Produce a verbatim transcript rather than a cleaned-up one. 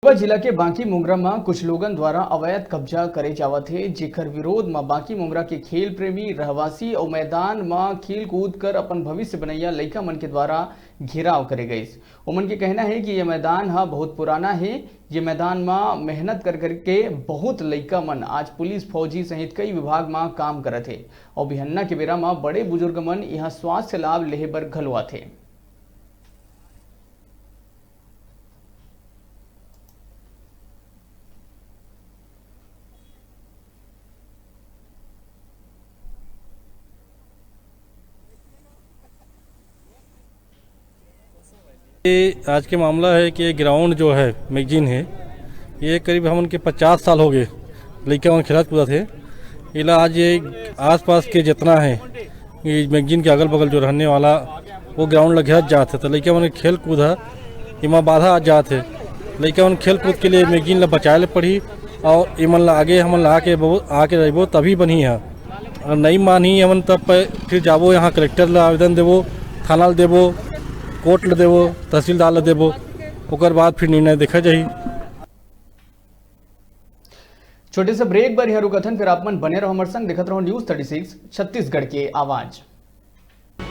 कोरबा जिला के बांकी मोंगरा म कुछ लोगन द्वारा अवैध कब्जा करे जावत हे, जेकर विरोध म बांकी मोंगरा के खेल प्रेमी रहवासी अउ मैदान म खेल कूद कर अपन भविष्य बनैया लइका मन के द्वारा घेराव करे गइस। ओमन के कहना हे कि ये मैदान ह बहुत पुराना हे। ये मैदान म मेहनत कर करके बहुत लइका मन आज पुलिस, फौजी सहित कई विभाग म काम करत हे अउ बिहन्ना के बेरा म बड़े बुजुर्ग मन इहाँ स्वास्थ्य लाभ लेहे बर घलो आथे। ये आज के मामला है कि ये ग्राउंड जो है, मैगजीन है, ये करीब हमन के पचास साल हो गए, लइका मन खेलत कूदत है। इला आज ये आसपास के जितना है, ये मैगजीन के अगल बगल जो रहने वाला, वो ग्राउंड ल घेरत जात है, तो लइका मन के खेल कूद है, एमा बाधा आ जात है। लइका मन खेल कूद के लिए मैगजीन ल बचाए ले पड़ही, और एमन ल आगे हमन ल आके बहु-, आके रहिबो तभी बनही है। अगर नहीं मानही हमन तब पे फिर जाबो यहाँ कलेक्टर ल आवेदन देबो, थाना ल देबो, कोर्ट ल देबो, तहसीलदार ल देबो, ओकर बाद फिर निर्णय देखा जाही। छोटे से ब्रेक बर यहाँ रुकथन, फिर आप मन बने रहो हमर संग, देखत रहो न्यूज़ थर्टी सिक्स छत्तीसगढ़ के आवाज़।